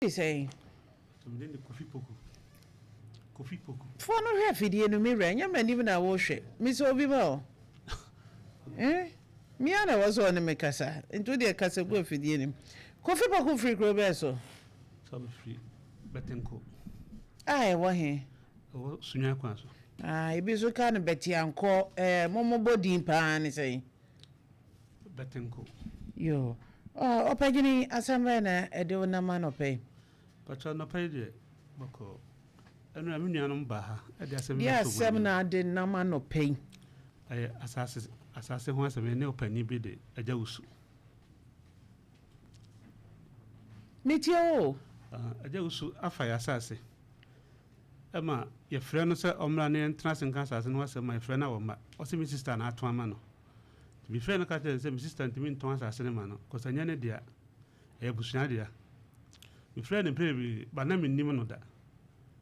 Te sɛn? So me din de Kofi Poku. Kofi Poku. Foɔ no hwɛ afidie no me wura, ɛnyɛ m'anim na wohwɛ. Mesɛ obi ba o. Eh? Me ara na ɛwɔ sɛ ɔne me kasa. Nti wo deɛ kasa gu afidie no mu. Kofi Poku firi kuro bɛn so? Sɛ mefiri Bɛtenko. A ɛwɔ he? Ɛwɔ Sunyani kwan so. Ah, ebi nso ka no Bɛtiankɔ. Eh, mo mobɔ din paa ne sɛn? Bɛtenko. Yoo. Ɔ, ɔpagyini, asɛm bɛn na ɛde wo nam anɔpa yi? Pakyɛ anɔpa yi deɛ, bɔkɔɔ. Ɛno a me nuanom baa ha de asɛm bi Deɛ bɛtoo asɛm m'anim. na ade nam anɔpa yi? Ɛyɛ asase, asase ho asɛm. Yɛne ɔpanin bi de Agya Wusu. Metie wo o. Ah, Agya Wusu afa yɛn asase. Ɛma yɛfrɛ no sɛ ɔmmra na yɛntena ase nka asase no ho asɛm ma yɛfrɛ no a ɔmma. Ɔse me sista na ato ama no. Nti mefrɛɛ no ka kyerɛɛ no sɛ me sista ntumi ntɔn asase no ma no cause ɛnyɛ ne dea, ɛyɛ abusua dea. Mefrɛɛ no mprɛ bebree but na mennim no da.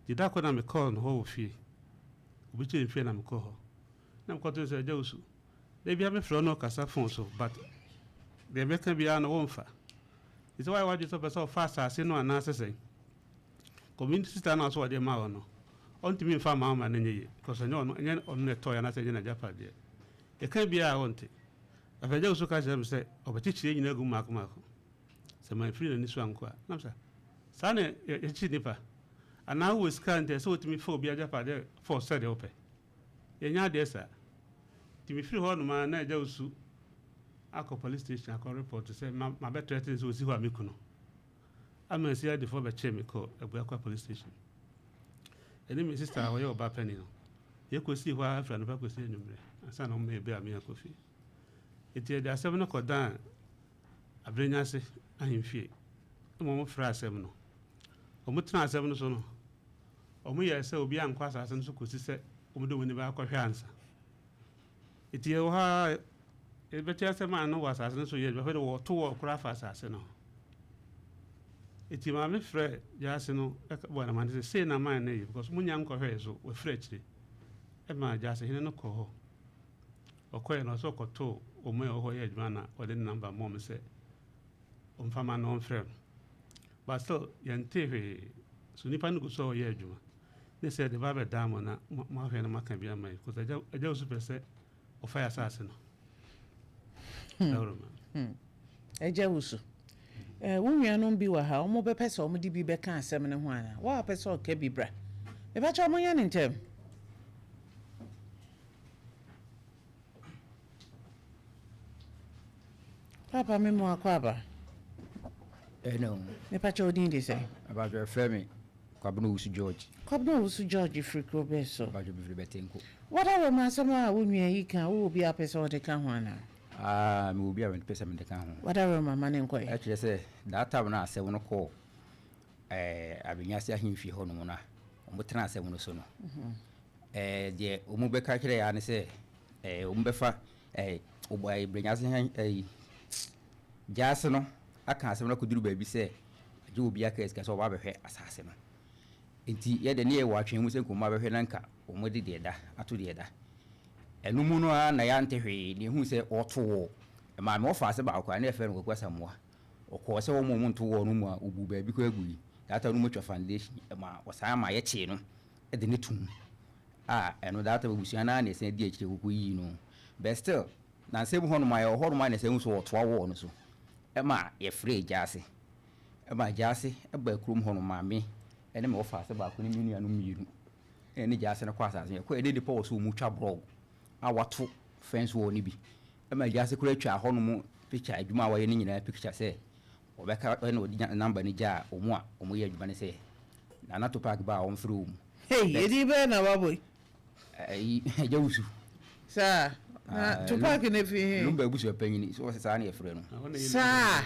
Nti da koro na mekɔɔ no hɔ wɔ fie. Obi kyerɛɛ me fie na mekɔɔ hɔ. Na mekɔtoo no sɛ, Agya Wusu, da biara mefrɛ wo na wokasa phone so but deɛ mɛka biara no womfa. Nti sɛ woayɛ w'adwene sɛ wopɛ sɛ ɔfa asase no anaasɛ sɛn? Community sister no a ɔsɛ ɔde ma wo no, ɔntumi mfa mma wo ma no nyɛ yie because ɛnyɛ ɔno, ɛnyɛ ɔno na ɛtɔeɛ anaasɛ ɛnyɛ n'agyapadeɛ. Yɛka biara a ɔnte. Afei agya Wusu ka kyerɛɛ me sɛ ɔbɛkyekyere yɛn nyinaa agu mu mmaako mmaako. Sɛ mamfiri n'ani so ankɔ a. Na mesa, saa na yɛkyekyere nnipa? Anaa wowɔ sika nti ɛsɛ sɛ wotumi fa obi agyapadeɛ force sɛdeɛ wopɛ? Yɛnyɛ adeɛ saa. Nti mefiri hɔ nom ara na agya Wusu akɔ police station akɔ report sɛ mabɛ threaten sɛ ɔsi hɔ a mɛku no. Ama CID foɔ bɛkyee me kɔɔ Abuakwa police station. Ɛne me sister a ɔyɛ ɔbaa panin no. Yɛkɔsii hɔ ara firi anɔpa kɔsi anwummerɛ ansa na wɔma yɛn bail ma yɛakɔ fie. Enti yɛde asɛm no kɔdan Aberɛnyase ahemfie ma wɔfrɛɛ asɛm no. Wɔtenaa asɛm no so no, wɔyɛɛ sɛ obiara nkɔ asase no so kɔsi sɛ wɔde wɔn ani bɛakɔhwɛ ansa. Enti yɛwɔ hɔ ara yɛbɛte asɛm a ano wɔ asase no so yɛ adwuma. Afei de wɔto wɔ koraa fa asase no ho. Enti maame frɛɛ gyaase no bɔɔ no amanneɛ sɛ sei na man no yɛ because monya nkɔhwɛɛ so wɔafiri akyire. Ɛma gyaase hene no kɔɔ hɔ. Ɔkɔeɛ no ɔsɛ ɔkɔtoo wɔn a ɛwɔ hɔ yɛ adwuma na ɔde ne namba mmɔɔ me sɛ ɔmfa ma no ɔmfrɛ no. But still yɛntee hwee. So nipa no gu so a ɔyɛ adwuma. Ne sɛ yɛde ba abɛdan mo na moahwɛ na moaka bi ama yɛn because agya agya Owusu pɛ sɛ ɔfa yɛn asase no. Dawuroma. Agya Owusu, eh, wo nuanom bi wɔ ha, wɔn bɛpɛ sɛ wɔn de bi bɛka asɛm no ho anaa? Wo a wopɛ sɛ ɔka bi bra. Mepakyɛw monyɛ no ntɛm. Papa me mu akɔ aba. Ɛna o. Mepakyɛw wo din de sɛn? Mepakyɛw yɛfrɛ me Kwabena Owusu George. Kwabena Owusu George firi kuro bɛn so? Mepakyɛw mefiri Bɛtenko. Wada wɔ mu asɛm a wo nua yi ka wowɔ bi a wopɛ sɛ wode ka ho anaa? Ah, mewɔ bi a mepɛ sɛ mede ka ho. Wada wɔ mu ama ne nkɔɛ. Ɛkyerɛ sɛ that time no a asɛm no kɔɔ ɛɛ Abenyase ahemfie hɔ nom no a wɔtena asɛm no so no. Ɛɛ deɛ wɔbɛka kyerɛ yɛn ara ne sɛ ɛɛ wɔbɛfa ɛɛ ɛɛ Brɛnyase hɛn ɛɛ gyaase no aka asɛm no akɔduru baabi sɛ agye obi aka sika sɛ ɔba abɛhwɛ asase no. Nti yɛ deɛ ne yɛwɔ atwɛn mu sɛ nka wɔn abɛhwɛ na nka wɔde deɛ ɛda ato deɛ ɛda. Ɛno mu no ara na yɛante hwee na yɛhuu sɛ wɔto wɔ. Ɛmaa me wɔfa ase baako a na yɛfrɛ no Kwaku Asamoah. Ɔkɔɔ sɛ wɔn a wɔnto wɔ no mu a ɔbuu baabi koraa gui. That time no wɔatwa foundation. Ɛmaa wɔsan ma yɛkyee no de no toom a ɛno that time abusua no ara na ɛsan di akyire kɔkɔyii no. But still nansa mu hɔnom a yɛwɔ hɔnom a na ɛsan hu sɛ wɔtoa wall no so ma yɛfrɛɛ Gyaase. Ɛma Gyaase baa kurom hɔnom maa me ne me wɔfaase baako ne me nuanom mmienu na yɛne Gyaase no kɔɔ asase no. Yɛkɔeɛ na nnipa wɔ so wɔtwa brɔg a wɔato fence wall no bi. Ɛma Gyaase koraa twaa hɔnom picture adwuma a wɔayɛ no nyinaa picture sɛ Wɔbɛka ɛna ɔde number no gyaa wɔn a wɔyɛ adwuma no sɛ Nana Tupac ba a wɔmfrɛ wɔn. Hey, But edin bɛn na wabɔ yi? Ɛyi, Agya Wusu. Saa, na Tupac no fi he? Lumba abusua panyin, so wɔsɛ saa na yɛfrɛ no. Saa,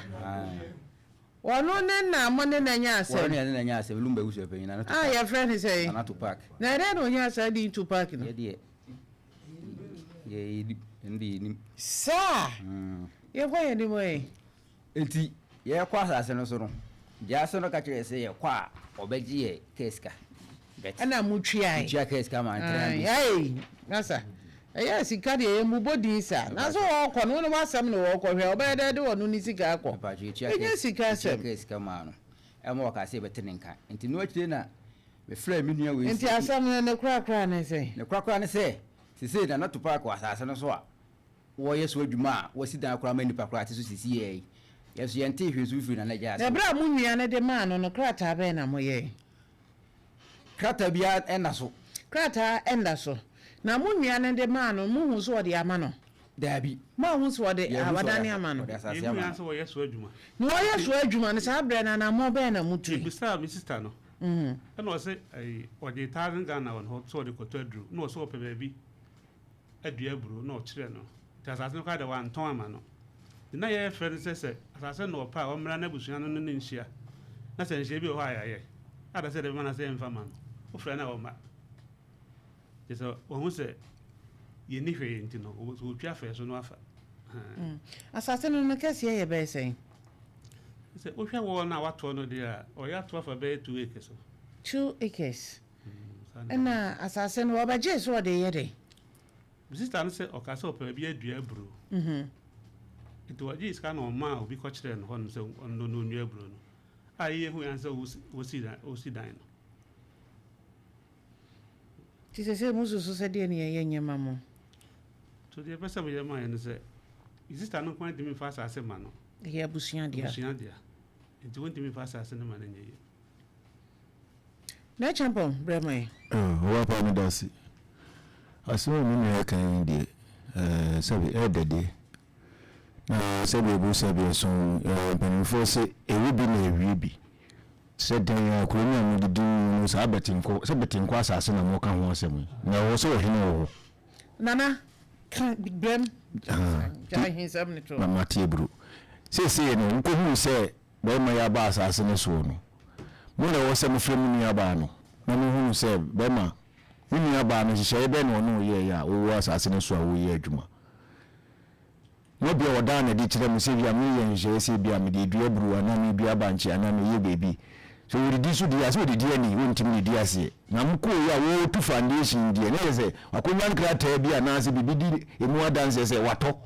ɔno ne na mo ne no anya asɛm? Wɔn ne yɛne no anya asɛm, Lumba abusua panyin, Nana Tupac. A yɛfrɛ no sɛn? Nana Tupac. Na ɛdɛn na ɔnyaa saa din Tupac no? Yɛ deɛ, yɛ yɛnim, ɛno deɛ yɛnim. Saa, yɛnkɔ yɛn anim ɛ. Enti yɛrekɔ asase no so no, gyaase no ka kyerɛɛ yɛn sɛ yɛkɔ a, ɔbɛgye yɛn kaa sika. But Ɛna motuae? Metua kaa sika maa no 300. Ae, masa. Ɛyɛ a sika deɛ yɛmmobɔ din saa. Na sɛ ɔrekɔ no, wo ne w'asɛm na ɔrekɔhwɛ a, ɔbɛyɛ dɛn de ɔno ne sika akɔ? Mepatwo, yɛtua Ɛnyɛ sika kaa asɛm. sika maa no. Ɛma wɔkaa sɛ yɛbɛte ne nka. Nti no akyire na mefrɛɛ me nua wei Nti asɛm no ne korakora ne sɛn? Ne korakora ne sɛ, seesei Nana Tupac wɔ asase no so a wɔreyɛ so adwuma a wɔasi dan koraa ma nnipa koraa te so seesei yi. Yɛn nso yɛntee hwee nso mfirii Nana agya Na ase. berɛ a mo nua no de maa no no, krataa bɛn na moyɛe? Krataa biara nna so. Krataa nna so. Na mo nua no de maa no, mohuu sɛ ɔde ama no? Daabi. Moanhu sɛ ɔde, Yɛanhu sɛ ɔde wadane asa, ama no? ɔde asase Yɛnhui ama ara no. sɛ wɔyɛ so adwuma. Na wɔyɛ Nti so adwuma no, saa berɛ no anammɔn bɛn na motui? mebisaa me sista no, ɛna ɔse ɛyi, ɔgyee thousand Ghana wɔ ne hɔ sɛ ɔde kɔtɔ aduro, na ɔse ɔpɛ baabi adua aburo, na ɔkyerɛɛ no. Nti asase no koraa deɛ wantɔn ama no. Nti na yɛrefrɛ no sɛ sɛ asase no na ɔpɛ a ɔmmra n'abusua no ne no nhyia, na sɛ nhyehyɛe bi wɔ hɔ a yɛayɛ, ada sɛ yɛde bɛma no anaa sɛ yɛmfa mma no. Wofrɛ no a ɔmma. Kyerɛ sɛ wahu sɛ yɛnni hwee nti no, sɛ ɔtwa afɛɛ so no afa. Asase no no kɛseɛ yɛ bɛyɛ sɛn? Sɛ wohwɛ wɔn a watoɔ no deɛ a, ɔyɛ ato afa bɛyɛ 2 acres o. 2 acres. Ɛna asase no wɔbɛgyee so ɔde yɛ dɛn? Me sister no sɛ ɔka sɛ ɔpɛ baabi adua aburo. Nti ɔgyee sika na ɔmaa obi kɔkyerɛɛ no hɔnom sɛ ɔno no ɔnnua aburo no. A yɛyɛ hu yɛn sɛ ɔsi dan no. Nti sɛ sɛ mususu sɛ deɛ ne yɛyɛ nyɛ ma mo? So deɛ ɛpɛ sɛ moyɛ ma yɛ no sɛ, me sister no nko ara ntumi mfa asase ma no. Ɛyɛ abusua dea. Abusua dea. Nti wontumi mfa asase no ma no nyɛ yie. Na Champɔn, brɛ ma yɛ. Ɔba pa, meda ase. Asɛm a me nua reka yi deɛ, sɛbe ɛyɛ dɛ deɛ. Na sɛbe ɛbu sɛbe ɛso, mpanimfoɔ se ɛwu bi na ɛwie bi. Sɛ dɛn a kuro no a modidi mu no saa Bɛtenkɔ, sɛ Bɛtenkɔ asase na moreka ho asɛm yi, na ɛwɔ sɛ ɔhene wɔ hɔ. Nana, ka brɛm. Gya ahensɛm no to. Na mate aburo. Seesei no, wokɔhuu sɛ barima yi aba asase no soɔ no, mo na ɛwɔ sɛ mofrɛ mo nuabaa no na mohunu sɛ, Barima, wo nuabaa no, nhyehyɛeɛ bɛn na ɔne wo yɛeɛ a wowɔ asase no so a woreyɛ adwuma? Na ebia ɔdaa no adi kyerɛ mo sɛ ebia mereyɛ nhyehyɛeɛ sɛ ebia mede redua aburow anaa meredua bankye anaa mereyɛ biribi. Sɛ wɔdidi so deɛ a, sɛ wɔdidi ani, wɔntumi nnidi aseɛ. Na mokɔeɛ a wɔretu foundation deɛ, na kyerɛ sɛ wakɔnya nkrataa bi anaasɛ biribi di emu adanseɛ sɛ watɔ.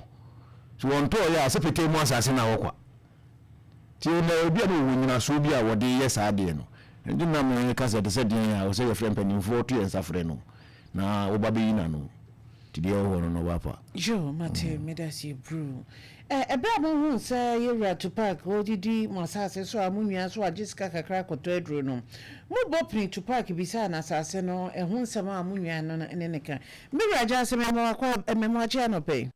Sɛ wɔntɔeɛ a, sɛ petee mu asase na hɔ kwa. Nti na ebia na wɔwɔ nnyinasoɔ bi a wɔde reyɛ saa adeɛ no. Ɛnti na meka sɛ ɛte sɛ deɛn a ɛwɔ sɛ yɛfrɛ mpanimfoɔ to yɛn nsa frɛ no na wɔba bɛyi n'ano. Nti deɛ ɛwɔ hɔ no na ɔba pa. Yo, mate, medase bruu. Ɛ, ɛberɛ a mohuu sɛ yɛwura Tupac ɔredidi mo asase so a mo nua nso agye sika kakra akɔtɔ aduro no, mobɔ pini Tupac bisaa no asase no ɛho nsɛm a mo nua no ne no ka. Me wura Gyasi, mema wo akɔ, mema wo akye anɔpa yi.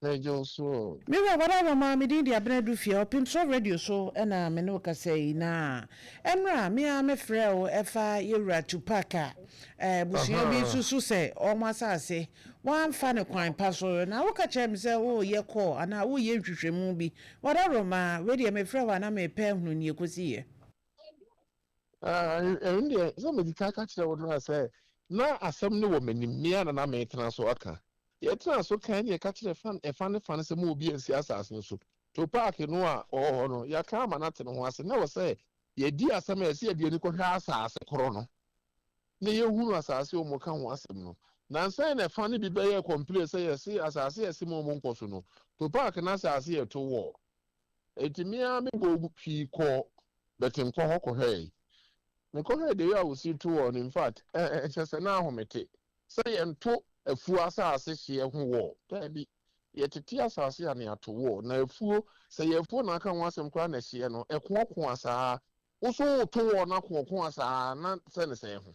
Mɛgye wo so o. Me wura Wadaworoma, me din de Abena Dufie, Ɔpemsoɔ Radio so na me ne wo kasa yi, na ɛnora me ara me frɛɛ wo ɛfa yɛwura Tupac a abusua bi susu sɛ wɔn asase wɔamfa no kwan pa so, na woka kyerɛɛ me sɛ woreyɛ call anaa woreyɛ nhwehwɛmu bi. Wadaworoma, wei deɛ mefrɛ wo a na mepɛ ahunu nea ɛkɔsiiɛ. Ah, ɛno deɛ sɛ mede ka ka kyerɛ wo no a sɛ na asɛm no wɔ m'anim, me ara na na metena so aka. Yɛtenaa so kae ne yɛka kyerɛɛ fa ɛfa ne fa no sɛ mo obi ansi asase no so. To park no a ɔwɔ hɔ no, yɛaka ama no ate ne ho ase. Na ɛwɔ sɛ yɛdi asɛm a ɛsɛ yɛde ani kɔhwɛ asase korɔ no na yɛhunu asase a wɔka ho asɛm no. Nansa yi na ɛfa no bi bɛyɛɛ complain sɛ yɛse asase a yɛse mo wɔn nkɔ so no, to park no asase yɛto wɔ. Enti me ara mebɔɔ pii kɔɔ Bɛtenkɔ hɔ kɔhwɛe. Mekɔhwɛɛ the way a wɔsi to wɔ no, in fact, ɛ ɛ kyerɛ sɛ na ahomete. Sɛ yɛnto afuo asase hyeɛ ho wɔ. Daabi. Yɛtete asase a na yɛato wɔ. Na afuo, sɛ ɛyɛ afuo na aka ho asɛm koraa na ɛhyeɛ no, ɛkoakoa saa. Wo nso woreto wɔ no akoakoa saa na sɛ ne sɛn ho.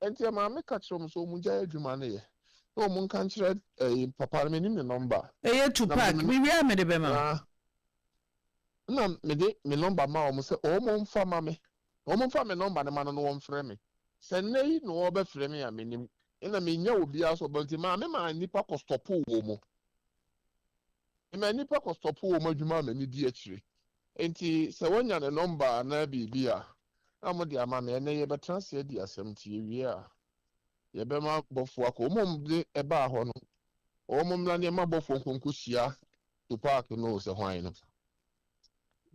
Enti ɛmaa meka kyerɛɛ wɔn sɛ wɔngyae adwuma no yɛ, na wɔnka nkyerɛ ɛyi papa no, mennim ne nɔmba. Ɛyɛ Na Tupac, mede me mewie a mede bɛma wo. na na mede me nɔmba maa wɔn sɛ wɔmfa ma me. Wɔmfa me nɔmba no ma no na wɔmfrɛ me. Sɛ nnɛ yi na wɔrebɛfrɛ me a, mennim. Ɛna mennya obiara sɛ ɔbɛba nti maame maa nnipa kɔstɔpoo wɔn. Memaa nnipa kɔstɔpoo wɔn adwuma a m'ani di akyire. Enti sɛ wɔanya ne nɔmba anaa biribi a, na wɔde ama me. Ɛnnɛ yɛbɛtena ase adi asɛm nti yɛwie a, yɛbɛma bɔfoɔ akɔ. Wɔn a wɔde ɛbaa hɔ no, wɔn mmra na yɛmma bɔfoɔ nkɔ nkɔhyia Tupac no o sɛ hwan no.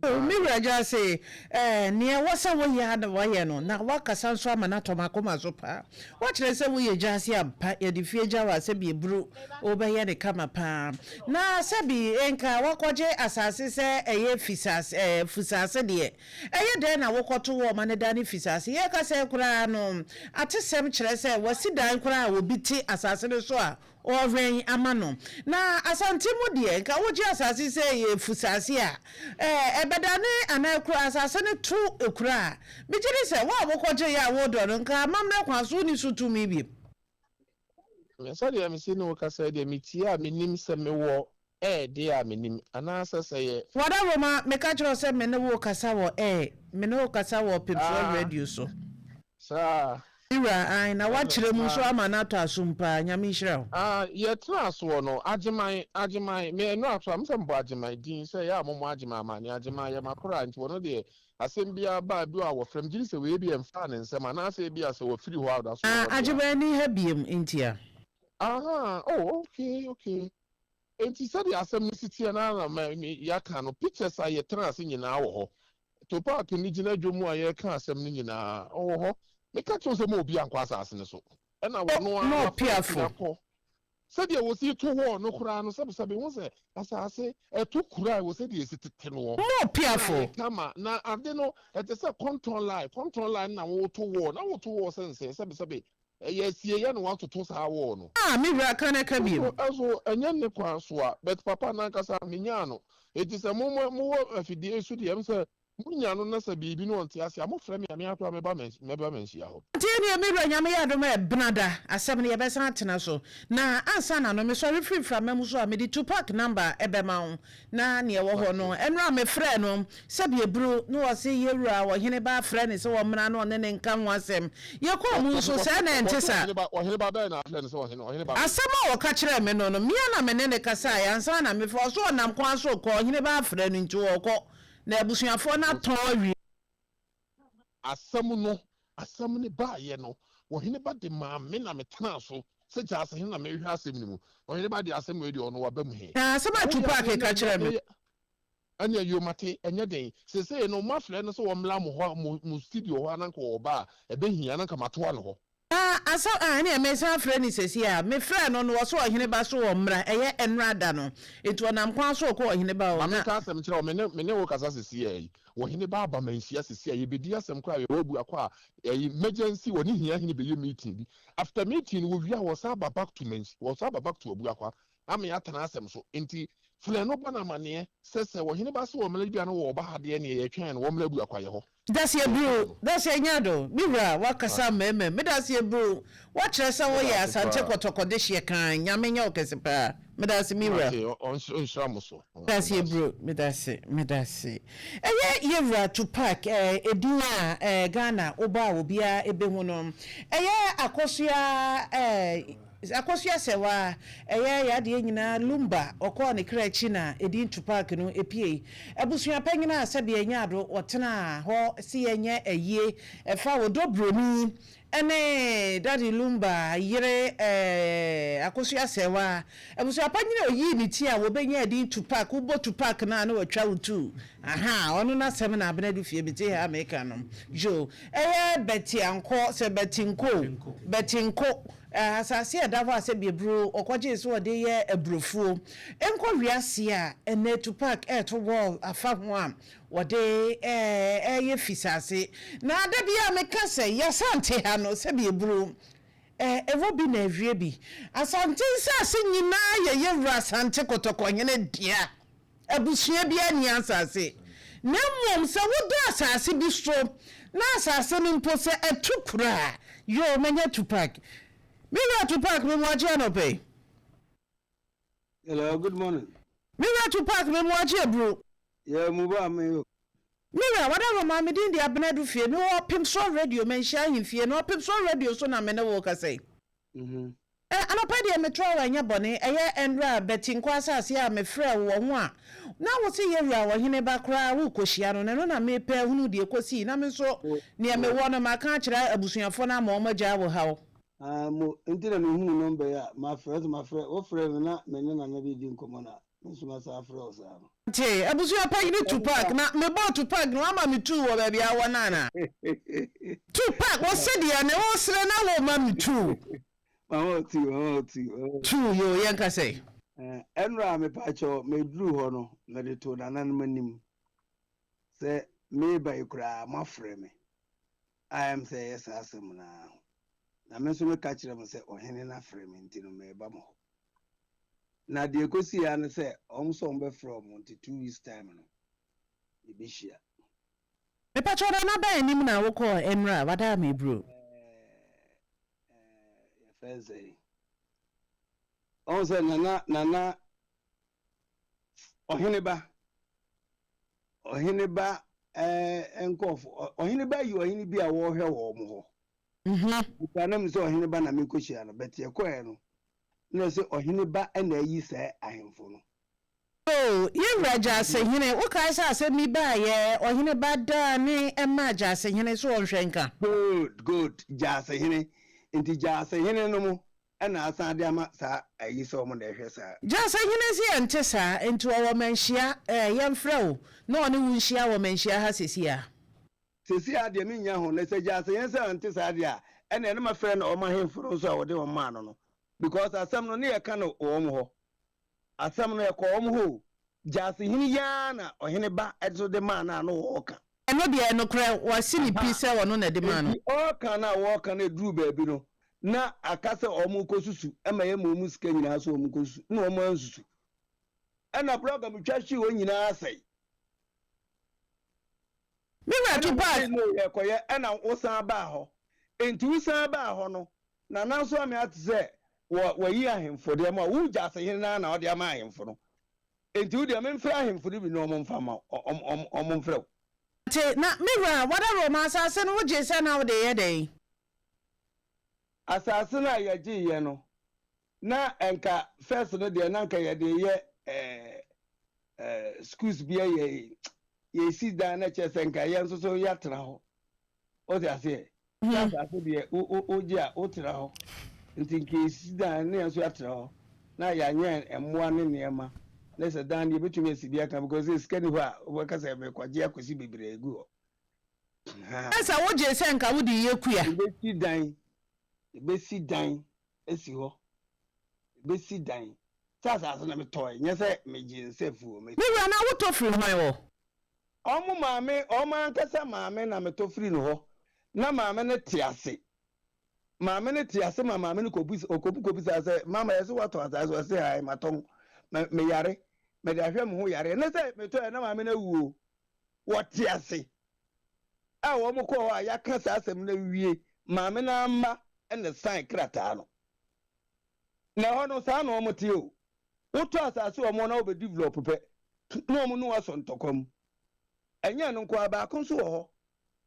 Oh, me wura Gyasi, eh, nea ɛwɔ sɛ woyɛ ara na woayɛ no, na woakasa nso ama no atɔ m'akoma so paa. Woakyerɛ sɛ woyɛ Gyasi ampa, yɛde fie gya wo a, sɛbi aburo, wobɛyɛ no kama paa. Na sɛbi nka woakɔgye asase sɛ ɛyɛ fisase, eh, fusase deɛ, ɛyɛ dɛn na wokɔto wɔ ma no dane fisase? Yɛrekasa yi koraa no, atesɛm kyerɛ sɛ wɔasi dan koraa a obi te asase no so a Ɔrewɛn ama no. Na Asante mu deɛ, nka wogye asase sɛ ɛyɛ fusase a, ɛɛ, ɛbɛdane anaa kuro, asase no to kuro a, megye di sɛ wo a wokɔgyeeɛ a woredɔ no, nka amammerɛ kwan so wonni so tumi bio. Me sɛdeɛ mese ne wo kasa yi deɛ, metie a mennim sɛ mewɔ air deɛ a mennim, anaasɛ sɛ yɛ. Wadaroma, meka kyerɛ wo sɛ me ne wo rekasa wɔ air, me ne wo rekasa wɔ Ɔpemsoɔ Ah, Radio so. saa. Me wura, ae, na Ɛno, woakyerɛ mu nso ah. ama no atɔ asom paa, Nyame nhyira wo. Ah, yɛtenaa soɔ no, Agyeman, Agyeman, me ɛno ato a, mesɛ mebɔ Agyeman din sɛ ɛyɛ a mommɔ Agyeman amaneɛ, Agyeman yɛ m'akoraa nti ɔno deɛ asɛm biara ba a, bi wɔ a wɔfrɛ me, gyedi sɛ wei ebia ɛmfaa ne nsam anaasɛ ebia sɛ wafiri hɔ a ɔda so wɔ Ah, hɔ deɛ a. Agyeman nni ha biom nti a. Ahaa, oh, okay, okay. Enti sɛdeɛ asɛm no si teɛ no ara na ma me yɛaka no, pictures a yɛtenaa ase nyinaa wɔ hɔ. Topac no gyina dwom a yɛreka asɛm no nyinaa, ɔwɔ hɔ. Meka kyerɛ wo sɛ mma obiara nkɔ asase no so. Ɛna wɔno ara More wafa akyiri piafo. akɔ. Sɛdeɛ wɔsi to wall no koraa no, sɛbesɛbe, wohu sɛ asase, ɛto kuro a ɛwɔ sɛdeɛ ɛsi tete noɔ. More Ɛna piafo. ayɛ kama. Na ade no, ɛte sɛ kɔntɔn line, kɔntɔn line na woto wall, na woto wall sɛ nsɛn, sɛbesɛbe, Ɛyɛ asieeɛ na wɔatoto saa wall no. Ah me wura ka na ka bio. Nso ɛso ɛnyɛ ne kwan so a but papa no ankasa menyaa no enti sɛ mo mo mowɔ afidie yi so deɛ ɛm sɛ monya no na sɛ biribi no ɔnte ase a mofrɛ me a me ara koraa mɛba mɛba manhyia hɔ. Nti ɛneɛ me wura Nyame yɛ adom a ɛbenada asɛm no yɛbɛsan atena so na ansa na no mesɔre firi mframa mu so a mede Tupac number bɛma wo Na nea ɛwɔ hɔ no, Mate. ɛnora mefrɛɛ no, sɛbi aburo, na ɔse yɛwura ɔhene ba afrɛ no sɛ ɔmmra na ɔne no nka ho asɛm. Yɛkɔɔ mu nso, sɛɛ na ɛnte Wɔse saa. ɔhene ba, ɔhene ba bɛn na afrɛ no sɛ ɔhene, ɔhene ba bɛn? Asɛm a ɔka kyerɛɛ me no no, me ara na me ne no kasaeɛ ansa na mefrɛ. Ɔse ɔnam kwan so rekɔ, ɔhene ba afrɛ no nti ɔrekɔ, na abusuafoɔ no atɔn awie. Asɛm no, asɛm no baeɛ no, ɔhene ba de maa me na metenaa so sɛ gyaasehene na merehwɛ asɛm no mu. Ɔhene ba deɛ asɛm wei deɛ ɔno waba mu he. Na asɛm Na a wo deɛ Tupac afei ka ɛnneɛ kyerɛɛ me. ɛyɛ, ɛnneɛ yoo mate, ɛnyɛ den. Seesei no moafrɛ no sɛ ɔmmra mo hɔ, mo, mo studio hɔ a na anka ɔɔba a, ɛbɛhia na anka matoa no hɔ. Na asɛm a ɛneɛ mesan frɛ no seesei a, mefrɛɛ no no ɔse ɔhene ba so ɔmmra, ɛyɛ ɛnora da no, nti ɔnam kwan so rekɔ ɔhene ba hɔ, Ma na. menka asɛm nkyerɛ wo, me ne, me ne wo rekasa seesei yi, ɔhene ba aba manhyia seesei a, yɛbɛdi asɛm koraa, yɛwɔ Abuakɔ a, ɛyi, emergency, wɔne Hiahene bɛyɛ meeting bi, after meeting no wɔwie a wɔsan ba back to Manhyia, wɔsan ba back to Abuakwa ama yɛatena asɛm so, nti frɛ no bɔ no amaneɛ sɛ sɛ ɔhene ba se ɔmmra bi a na ɔreba ha deɛ neɛ yɛtwɛn no, wɔmmra Abuakwa yɛ hɔ. Daseɛ bro, daseɛ nya do, me wura wakasa mɛɛma mu, medaseɛ bro, wakyerɛ sɛ woyɛ Medase Asante paa. Kɔtɔkɔ dehyeɛ kann, Nyame nyɛ wo kɛse paa, medase me wura. Mate, ɔnhyira mo so. Medaseɛ Medase. bro, medase, medase. Ɛyɛ yɛwura Tupac eh, edin a eh, Ghana wobɔ a obiara ɛbɛhu no, ɛyɛ Akosua eh, Akosua Serwaa, ɛyɛ y'adeɛ nyinaa Lumba, ɔkɔɔ ne kra akyi na edin Tupac no epiei. Abusua panyin a sɛbea enyaa do ɔtenaa hɔ se yɛnyɛ ayie ɛfa Odo Broni ne Daddy Lumba yere Akosua Serwaa. Abusua panyin a oyii ne ti a wɔbɛnyaa edin Tupac, wobɔ Tupac no a na watwa wo tuu. Ahaa, ɔno n'asɛm na Abena Dufie mete ha a meka no. Yoo, ɛyɛ Betty Ankɔ, sɛ Betty Nko o, Betty Nko. Asase a ɛda hɔ a sɛbi aburo ɔkɔgyee sɛ ɔde yɛ aburofuo nkɔ wiase a ɛnnɛ Tupac reto wall afa ho a wɔde reyɛ fisase. Na da biara meka sɛ y'Asante ha no sɛbi aburo ɛwɔ bi na ɛwie bi. Asante nsase nyinaa yɛ yɛwura Asante Kɔtɔkɔhene dea. Abusua biara nni asase, na mmom sɛ wodɔ asase bi so na asase no mpo sɛ ɛto kuro a, yoo manya Tupac. Me wura Tupac me moakye anɔpa yi. Hello, good morning. Me wura Tupac me moakye aburo. Yeah, mu ba me yo. Me wura, wada Roma, me din de Abena Dufie, me wɔ Ɔpemsoɔ Radio, Manhyia Ahemfie, na Ɔpemsoɔ Radio so na me ne wo rekasa yi. Ɛ, anɔpa yi deɛ metoa wo ɛnyɛ bɔne, ɛyɛ ɛnora Betty Nkwa asase a mefrɛɛ wo wɔ ho a na wo se yɛwura ɔhene ba koraa worekɔhyia no no, ɛno na merepɛ ahunu deɛ ɛkɔsii na me nso neɛ mewɔ no maka akyerɛ abusuafoɔ no ama wɔn agyaa wo haw. Ah, mo, nti na mehuu nɔmba yi a, mafrɛ, nso mafrɛ, wofrɛɛ me na me ne Nana bi redi nkɔmmɔ na me nso masan afrɛ wo saa no. Te, abusua panyin Tupac, na mebɔɔ Tupac no wama me tuu wɔ baabi a wɔ no anaa? Tupac, ɔse deɛ ne wosere na woma me tuu. Mama wo tuu, mama wo tuu. Tuu, yoo, yɛnka sɛ. Ɛnora mepakyɛw, meduru hɔ no, mede too nananom anim sɛ meba yi koraa moafrɛ me a ɛm sɛ ɛyɛ saa asɛm no ara ho. Na me nso meka kyerɛ mo sɛ ɔhene no afrɛ me nti no mereba mo hɔ. Na deɛ ɛkɔsii ara ne sɛ wɔn nso wɔbɛfrɛ wɔn nti 2 weeks time no yɛbɛhyia. Mepakyɛw Nana bɛn anim na wokɔɔ ɛnora wada me bro. Yɛfrɛ no sɛn? Ɔhu sɛ Nana Nana Ɔheneba Ɔheneba ɛɛ nkɔɔfo Ɔheneba yi ɔhene bi a wɔrehwɛ wɔn hɔ. Nka na menim sɛ Ɔheneba na merekɔhyia no but yɛkɔɛ no na ɛsɛ Ɔheneba na ayi saa ahemfo no. O, yɛn wura Gyasehene, wokae sɛ asɛm bi baeɛ, ɔhene ba daa ne maa Gyasehene so ɔnhwɛ nka. Good, good, Gyasehene. Nti Gyasehene no mo na asan de ama saa ayi sɛ wɔn na ɛhwɛ saa. Gyasehene se ɛnte saa, nti ɔwɔ manhyia, ɛɛ, yɛmfrɛ wo na ɔne wo nhyia wɔ manhyia ha seesei ara. Seesei ara deɛ mennya ho, na sɛ Gyasehene se ɛnte saa deɛ a, ɛnneɛ na mafrɛ no wɔn ahemfo no nso a wɔde wɔn maa no no, because asɛm no ne yɛka no wɔn hɔ. Asɛm no, ɛkɔɔ wɔn hɔ o. Gyasehene yi ara na ɔhene ba nso de maa no a na ɔreka. Ɛno deɛ, nokorɛ, wasi no pi sɛ ɔno na ɛde maa no. Enti ɔreka no a wɔreka no ɛduruu baabi no, na aka sɛ wɔrekɔsusu ma yɛma wɔn sika nyinaa sɛ wɔnkɔsusu, na wɔansusu. Ɛnna blɔg a metwa hwee hɔ nyinaa sɛe. Me wura Ɛnna Tupac. wosee no yɛrekɔyɛ, ɛnna wosan baa hɔ. Enti wosan baa hɔ no, Nana nso ame ate sɛ wɔ wayi ahemfo de ama wo. Wo Gyasehene no ara na ɔde ama ahemfo no. Enti wo deɛ memfrɛ ahemfo no bi na wɔmfa mma wo, ɔ ɔ wɔmfrɛ wo. Ate, na me wura, w'adaworoma, asase no wogyee sɛ na wode reyɛ dɛn? Asase no a yɛgyeeɛ no, na nka first no deɛ na nka yɛde reyɛ ɛɛ ɛɛ schools bi yɛ yɛsi dan na kyerɛ sɛ nka yɛn nso so yɛatena hɔ. Wote aseɛ? Sɛ asase deɛ wogye a wotena hɔ. Nti nka yɛsi dan na yɛn nso yɛatena hɔ na yɛanyɛ mmoa ne nneɛma na sɛ dan no yɛbɛtumi asi bi aka because sɛ sika ni hɔ a wobɛka sɛ merekɔgye akɔsi bebree agu hɔ. Na sɛ wogyee sɛ nka wode reyɛ kua. Yɛbɛsi dan, yɛbɛsi dan asi hɔ, yɛbɛsi dan. Sɛ asase no metɔe, nyɛ sɛ megyee nsɛ fuo. Me wura, na wotɔ firi hwan hɔ? Wɔn maame, wɔn ankasa maame na metɔ firii no hɔ. Na maame no te ase. Maame no te ase ma maame no kɔbisa, ɔkɔbu kɔbisaa sɛ, Mama, yɛse woatɔn asaase? Ɔse, Ae, matɔn. Me, meyare. Mede ahwɛ me ho yareɛ. Ne sɛ metɔeɛ na maame no awu o. Wɔte ase. A wɔn kɔɔ hɔ a yɛaka saa asɛm no awie, maame no amma na sign krataa no. Na ɛhɔ no, saa na wɔn te o. Wotɔ asase wɔ wɔn na wobɛ develop pɛ na wɔn ne wo asɔ ntɔkwa mu. Ɛnyɛ ɛno nko ara, baako nso wɔ hɔ,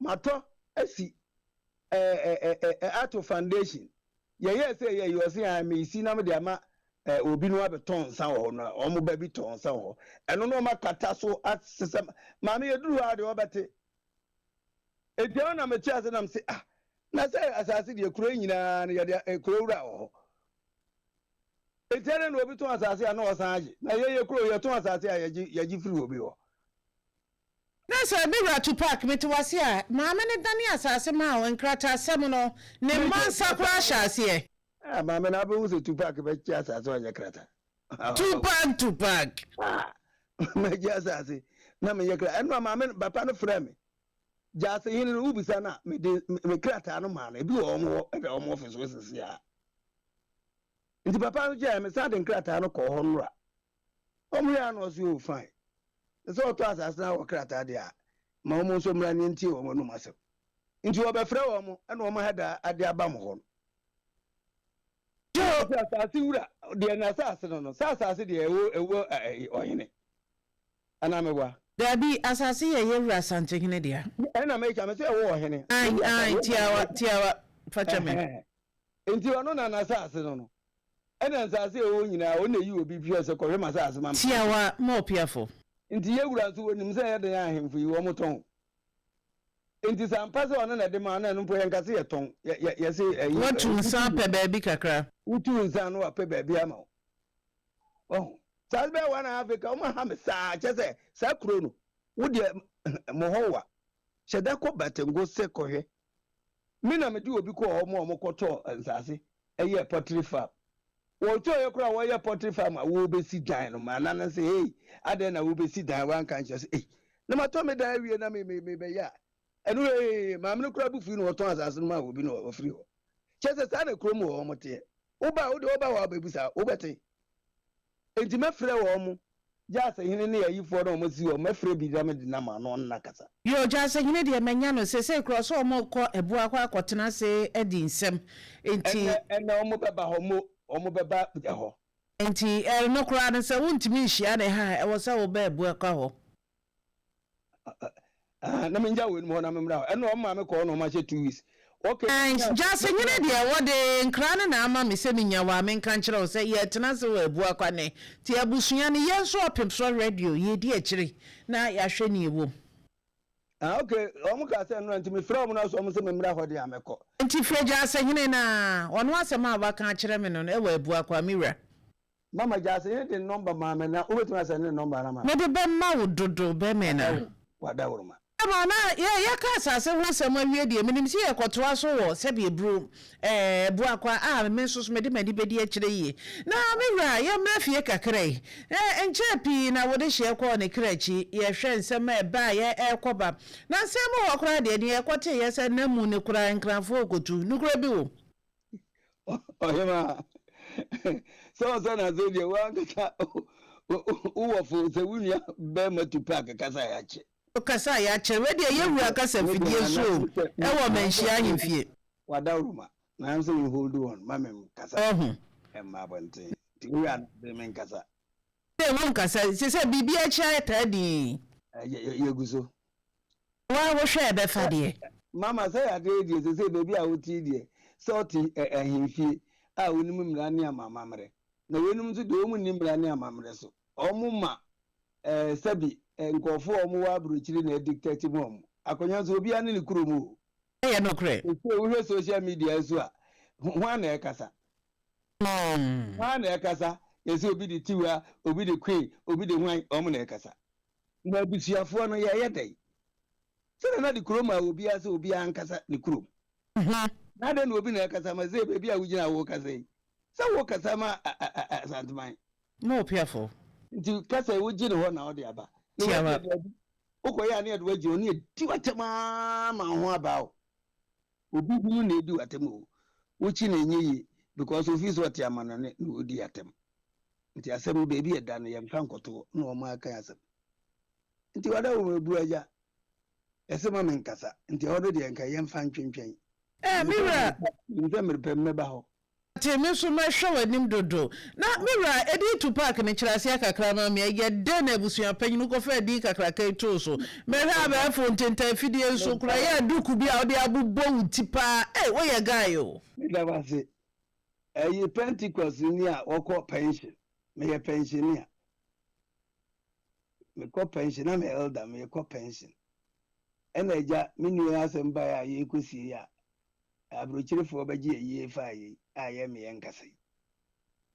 matɔ asi ɛɛ ato foundation. Yɛyɛɛ sɛ yɛyɛ yi, ɔse ae mesi na mede ama ɛɛ obi na wabɛtɔn nsa wɔ hɔ na wɔn ba bi tɔn nsa wɔ hɔ. Ɛno na wɔn akata so asesa. Maame yɛduru hɔ a deɛ wɔbɛte. Enti ɛhɔ na mete ase na mese ah na sɛ asase deɛ kuro yi nyinaa no yɛde kuro wura wɔ hɔ. Enti adɛn na obi tɔn asase a na ɔsan agye? Na yɛn yɛ kuro, yɛtɔn asase a yɛgye yɛgye firi obi hɔ. Na sɛ me wura Tupac, mete w'ase a, maame no dane asase maa wo, nkrataasɛm no, ne mma nsa koraa hyɛ aseɛ. Ah, maame no abɛhu sɛ Tupac bɛgye asase a ɔnyɛ krataa. Tupac, Tupac. Ah, mɛgye asase na menyɛ krataa. Ɛno a maame no, papa no frɛ me. Gyaase hene no, wobisa no a, mede me krataa no maa no. Ebi wɔ wɔn hɔ, ɛda wɔn ɔfis hɔ sisi a. Nti papa no gyae, mesan de nkrataa no kɔɔ hɔ nnora. Wɔn hwɛɛ ano ɔse oh fine. Sɛ ɔtɔ asase na wɔ krataa deɛ a, ma wɔn nso mmra ne ntie wɔn anum asɛm. Nti wɔbɛfrɛ wɔn ɛna wɔn ahɛda ade aba mo hɔ no. Sɛ asase wura deɛ n'asase no no, sɛ asase deɛ ɛwɔ ɛwɔ ɔhene. Anaa meboa? Daabi, asase yɛ yɛn wura Asantehene dea. Ɛna meka me sɛ ɛwɔ ɔhene. Ae, ae, tiawa, tiawa, fa kyɛ me. Enti ɔno na n'asase no no, ɛna nsase a ɛwɔ hɔ nyinaa, ɔno na ɛyi obi hwɛ sɛ kɔhwɛ m'asase ma me. Tiawa ma ɔpiafo. Enti yɛn wura nso, ɔnim sɛ ɛyɛ den a ahemfo yi, wɔtɔn. Enti sɛ ampa sɛ ɔno na ɛde ma no a, ɛno mpo yɛnka sɛ yɛtɔn, yɛ, yɛ, yɛse ɛyi. Watu nsa apɛ baabi kakra. Wotu nsa na wapɛ baabi ama wo. Wahu? Saa bɛyɛ one and a half acre, wɔn aha me saa, kyɛ sɛ saa kuro no, wo deɛ mo hɔ wa. Hyɛ da kɔ Batengo sɛ kɔhwɛ. Me na mede obi kɔɔ hɔ ma wɔn kɔtɔɔ nsaase ɛyɛɛ poultry farm. Wɔtɔeɛ koraa wɔyɛ poultry farm a wɔrebɛsi dan no, maa nana sɛ hey, adɛn na wobɛsi dan wanka nkyerɛ sɛ ei, na matɔ me dan awie na me me mebɛyɛ a. Ɛno ee, maame no koraa bo fui na ɔtɔn asase no maa obi na ɔfiri hɔ. Kyerɛ sɛ saa na kurom hɔ wɔn teɛ. Woba a, wo deɛ woba hɔ a wobɛbisa, wobɛte. Enti mɛfrɛ wɔn, Gyasehene ne ayifoɔ no a wɔasi hɔ, mɛfrɛ bi na mede no ama na ɔne no akasa. Yoo, Gyasehene deɛ manya no, seesei koraa ɔsɛ wɔrekɔ Abua akɔ akɔtena ase adi nsɛm, enti. Ɛnnɛ, ɛnnɛ wɔbɛba hɔ, mo, wɔbɛba hɔ. Enti ɛno koraa no, sɛ wontumi nhyia no ha a, ɛwɔ sɛ woba Abua kɔ hɔ. Ah, na mengya wɔ anim hɔ na memmra hɔ. Ɛno ɔmo maame kɔɔ na ɔmo ahyɛ 2 weeks. Okay. Gyase nyini deɛ wɔde nkra no na ama me sɛ menya wo a menka nkyerɛ wo sɛ yɛretena ase wɔ Abuakwa nnɛ nti abusua no yɛn nso Ɔpemsoɔ Radio yɛredi akyire na yɛahwɛ nea ɛwɔ mu. Ah okay, ɔmo kaa sɛ nnora nti mefrɛ ɔmo na so ɔmo sɛ memmra hɔ deɛ a mɛkɔ. Nti frɛ Gyasehene na ɔno asɛm a waka akyerɛ me no wɔ Abuakwa me wura. Mama Gyasehene de ne nɔmba maa me na wobɛtumi asɛnde ne nɔmba no ama me? Mede bɛma wo dodo bɛmena. W'adaworoma. Ma na yɛ yɛka asase ho asɛm awie deɛ, menim sɛ yɛkɔtoa so wɔ sɛdeɛ aburo ɛɛ Abuakwa a me nso so mede m'ani bɛdi akyire yie. Na me wura, yɛmmra fie kakra yi. Ɛɛ nkyɛɛ pii na wode hyeɛ kɔɔ ne kra akyi. Yɛhwɛ nsɛm a ɛbaeɛ ɛrekɔba. Na nsɛm mu hɔ koraa deɛ, deɛ yɛkɔteeɛ sɛ nna mu no koraa Nkranfoɔ rekɔtu. Nokorɛ bi wom? Ɔhemaa, sɛ ɔsɛ na sɛ deɛ wankasa wowɔ fo sɛ wo nua bɛrima Tupac kasa a yɛakyɛ. Kasa a yɛakyɛ. Wei deɛ yɛ wura kasa fidie so o, ɛwɔ Manhyia ahemfie. Wadaworoma, na sɛ you hold on ma me nkasa Ɔho. mma abɔnten. Nti woyɛ a na sɛ me nkasa. Sɛ wo nkasa, sɛ sɛ biribi akyi ayɛ taa dinn. Yɛgu so. Wo a wohwɛ ɛbɛfa deɛ. Mama sɛ yadeɛ yi deɛ sesei baabi a wote yi deɛ sɛ wote ahemfie a wonim mmara ne amammerɛ na weinom nso deɛ wɔn nni mmara ne amammerɛ so wɔn ma ɛɛ sɛbi nkurɔfoɔ a wɔn wɔ aburokyire na ɛdictate mu wɔn akonnwa nso obiara ne ne kurom o. Ɛyɛ nokorɛ. Sesei wohwɛ social media so a hwan na ɛkasa? Hwan na ɛkasa? Yɛsɛ obi de tiwa, obi de queen, obi de hwan, wɔn na ɛkasa. Na abusuafoɔ no yɛyɛ dɛn? Sɛ Nana de kuro maa obiara sɛ obiara nkasa ne kurom. Na adɛn na obi na ɛkasa ma sɛ baabi a wogyina a wokasa yi? Sɛ wokasa ma Asanteman. Ma Opiafo. Nti kasa yi wogye ne hɔ na wode aba. Na Tiawa. wagye baabi. Wokɔyɛ a ne yɛde wagye hɔ ne yɛdi w'atɛm ara ma wo ho aba wo. Obi hunu na edi w'atɛm o. Wokyi na ɛnyɛ yie because ofii sɛ ɔte amanɔne na ɔdi atɛm. Nti asɛm no baabi a ɛda no yɛmfa nkɔto hɔ na wɔn aka asɛm. Nti wada wɔn abu agya. Ɛsɛ ma menkasa. Nti ɛhɔ no deɛ nka yɛmfa ntwentwɛn. Eh, me wura. Menim sɛ mmerɛ pɛ mu mɛba hɔ. Ate, me nso mɛhwɛ w'anim dodo. Na me wura, edin Tupac no, kyerɛ aseɛ kakra ma me. Ɛyɛ dɛn na abusua panyin kɔfaa din kakraka yi too so? Mɛhwɛ abɛɛfo ntentan afidie nso koraa, ɛyɛ duku bi a wode abobɔ wo ti paa. Ei, woyɛ guy o. Meda wo ase. Ɛyi Pentecost ni a wɔkɔ pension. Meyɛ pensioner. Mekɔ pension, na meyɛ elder, mekɔ pension. Ɛna agya, me nua yi asɛm baeɛ a yɛrekɔsie yi a, aburokyerefoɔ bɛgye ayie faa yei a ɛyɛ me yɛ nkasa yi.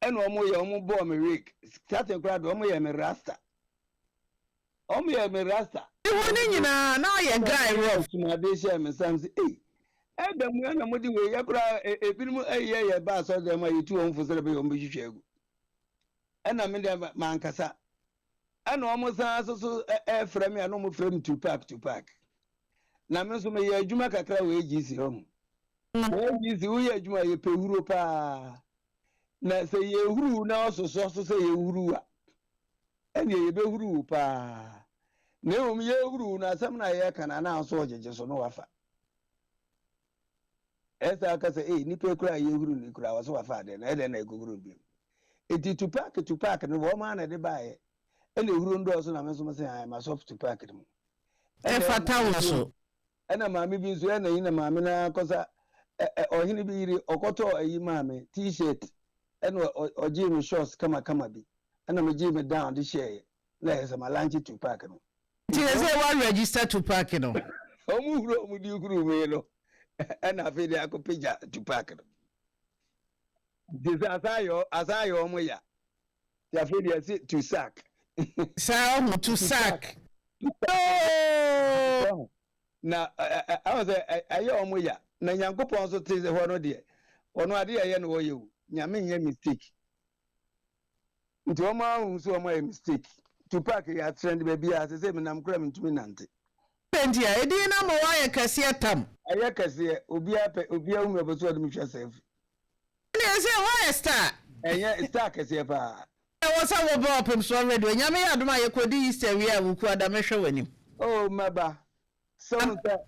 Ɛna wɔn yɛ, wɔn bɔɔ me wig. Starting koraa deɛ wɔn yɛ me rasta. Wɔn yɛ me rasta. Ihu ne nyinaa na ɔyɛ guy rough. Sumade hyɛɛ me nsa sɛ ei ɛda mu ɛna mode wei yɛ koraa ebinom ɛyɛ yɛ ba asɔre dɛm a yɛtu wɔn fo sɛ ɛbɛyɛ wɔn bɛhwehwɛ agu. Ɛna me deɛ mankasa. Ɛna wɔn san so so ɛfrɛ me a na wɔn frɛ me Tupac Tupac. Na me nso meyɛ adwuma kakra wɔ AGC hɔ ho. Na AGC woyɛ adwuma yɛpɛ huro paa. Na sɛ yɛhuru na ɔsosɔ so sɛ yɛhuru a ɛnneɛ yɛbɛhuru wo paa. Na mmom yɛhuru wo no asɛm no a yɛreka no anaa nso ɔgyegye so no wafa. Ɛsɛ aka sɛ ee nipa yi koraa a yɛhuru no koraa wɔ so wafa adeɛ no ɛdɛn na ɛkɔhuru no bio. Enti Tupac Tupac no wɔn ara na ɛde baeɛ. Ɛna ehuro no dɔɔso na me nso mese ae masɔ Tupac no mu. Ɛfata wo so. Ɛna maame bi nso ɛna yi na maame no akɔsa ɔhene bi yere ɔkɔtɔɔ ayi maa me t-shirt ɛna ɔgyee me shorts kamakama bi ɛna megyee me down de hyɛeɛ na ɛyɛ sɛ ma lanche Tupac no. Nti sɛ sɛ wa register Tupac no. Ɔmo huro ɔmo de huru me no ɛna afei de akɔpagya Tupac no. Nti sɛ asan ayɛ ɔmo ya. Nti afei deɛ yɛse to sack. Saa ɔho to sack. Yoo! Na ɛho sɛ ɛyɛ wɔn ya. Na Nyankopɔn nso te hɔ no deɛ, ɔno adeɛ ɛyɛ na ɔyɛ o. Nyame nyɛ mistake. Nti wɔn ahu sɛ wɔn ayɛ mistake. Tupac yɛ atrend baabiara, sesei menam koraa mentumi nnante. Adɛn nti a? Edin no ama woayɛ kɛseɛ tam. Ɛyɛ kɛseɛ, obiara pɛ, obiara hu me ɔpɛ sɛ ɔde me twa selfie. Ɛnneɛ sɛ woayɛ star. Ɛnyɛ star kɛseɛ paa. Ɛwɔ sɛ wobɔ ɔpemsoɔ radio. Nyame yɛ adom a yɛkɔdi Easter wie a Wukuada mɛhwɛ w'anim. Oh mɛba. Sɛ wohu sɛ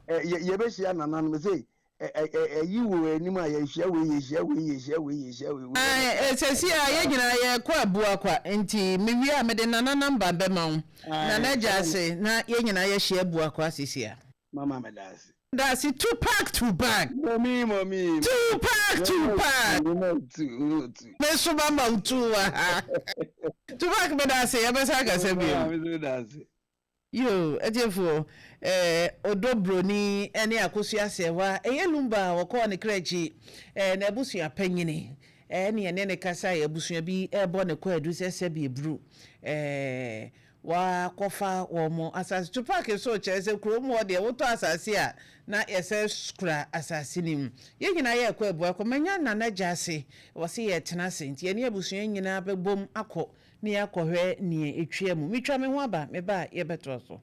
yɛbɛhyia nananom sei ɛyi wɔ anim a yɛhyia wei yɛhyia wei yɛhyia wei yɛhyia wei. Ae sɛsi a yɛn nyinaa yɛkɔ Abuakwa nti mewie a mede Nana number bɛma wo. Nana gya ase na yɛn nyinaa yɛahyia Abuakwa sisi a. Mama meda ase. Dase Tupac Tupac. Mommy mommy. Tupac Tupac. Me nso mama wo tu wɔ ha. Tupac meda ase yɛbɛsan akasa bio. Me nso meda ase. Yoo atiefoɔ eh, Odo Broni ne Akosua Serwaa, ɛyɛ Lumba a wɔkɔɔ ne kra akyi eh, n'abusua panyini eh, ne yɛne no kasaeɛ, abusua bi rebɔ ne kwaadu sɛ sɛbi aburu eh, Wɔakɔfa wɔn asase. Tupac nso kyerɛ sɛ kurom hɔ deɛ wotɔ asase a na yɛsɛ kura asase no mu. Yɛn nyinaa yɛrekɔ abua kɔ. Manya Nana Gyasi, ɔse yɛretena ase nti yɛne abusua nyinaa bɛbom akɔ na yɛakɔhwɛ nea ɛtwaa mu. Metwa me ho aba, meba a yɛbɛtoa so.